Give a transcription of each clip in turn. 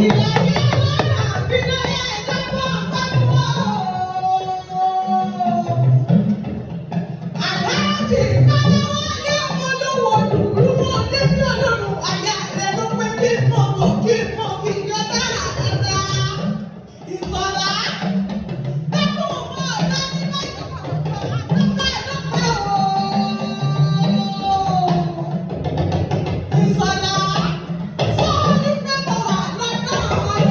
Ìlàyé ọlọ́run àbílẹ̀ ẹ̀jẹ̀ fún ọ̀pá fún ọ. Aláàjì Kọ́láwọlé olówó dùrú wọlé sí ọlọ́run àyà rẹ̀ ló pé kí mọ̀ mọ̀ kí mọ̀ fi yọ dára dáadáa. Ìsọ̀lá dákun mọ́ ọ̀dọ́ ní báyìí àtọ́ká lọ́pẹ́ o. Ìsọ̀lá sọ́ọ́ni pé mo wà lọ́dọ̀.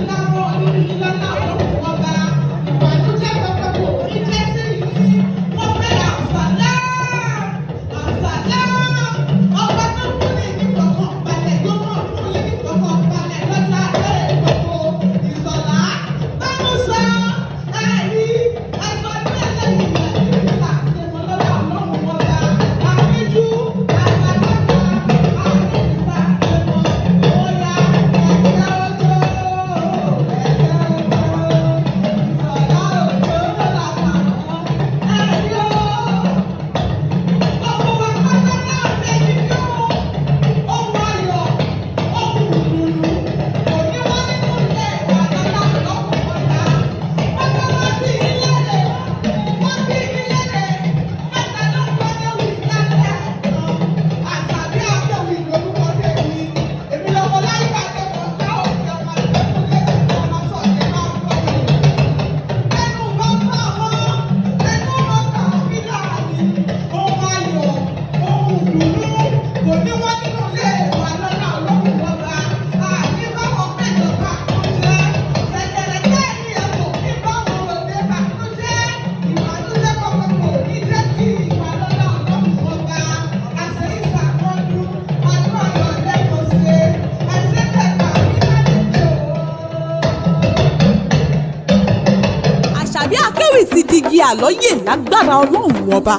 Láwọ̀ nínú lọ́lá Ọlọ́run Ọba. Ìbànújẹ́ kankan kò ní jẹ́ sí yìí. Wọ́n fẹ́ àṣàlá. Àṣàlá. Ọba tó fún ní ìfọ̀kànbalẹ̀ yóò mọ̀ fún yín ní ìfọ̀kànbalẹ̀ lọ́jọ́ alẹ́ gbogbo. Ìsọ̀lá. Báwo sọ? Ẹ̀rí. Ẹ̀sọ́ ní ẹlẹ́yìn ìgbà àṣemọ́lọ́lá Ọlọ́run Ọba. Àmíjú. Àṣàlọ́ta. Àmísà àṣemọ́. Óyá ẹ̀jẹ̀ ojó. Ẹ̀jẹ̀ ojó. Ìsọ̀lá òjò lọ́la pàmò. Ẹ̀rí o. Gbogbo wa pátá náà lẹ́yìn yóò. Ohun ayọ̀, ohun ìdùnnú, kò ní wọ́n nínú ilé ìwà lọ́la Ọlọ́run Ọba. Wọ́n tó wá bí ilé rẹ̀, wọ́n bí ilé rẹ̀, mẹ́ta ló ń gbọ́dọ̀ wí lálẹ́ àná. Àṣàbí Akéwì lórúkọ tèmi. Èmi lọ́mọ láyé bàjẹ́ mọ̀ ká òkè ọmọ àgbẹ̀kúnlé ọmọ sọ̀tẹ̀ máa ń kọ́ mi. Ẹnu bá bá wọn, ẹnu bá kà mí láàyè. Ohun ayọ̀, ohun ìdùnnú, kò ní wọ́n nínú ilé wa lọ́lá Ọlọ́run Ọba. Àní báwọn péjọ bànújẹ́. Ṣẹ̀kẹ̀rẹ̀ kẹ́ẹ̀ni ẹ̀kọ́ kí báwọn òde bànújẹ́. Ìbànújẹ́ kankan kò ní jẹ́ sí ìwà lọ́lá Ọlọ́run Ọba. Àṣẹ ìṣàkọ́dún, ọdún ayọ̀ lẹ́kọ̀ọ́ ṣe. Ẹ̀ṣẹ̀ tẹ̀gbà mí lálejò. Àṣàbí Akéwì ti digi àlọ́yè lágbára Ọlọ́run Ọba.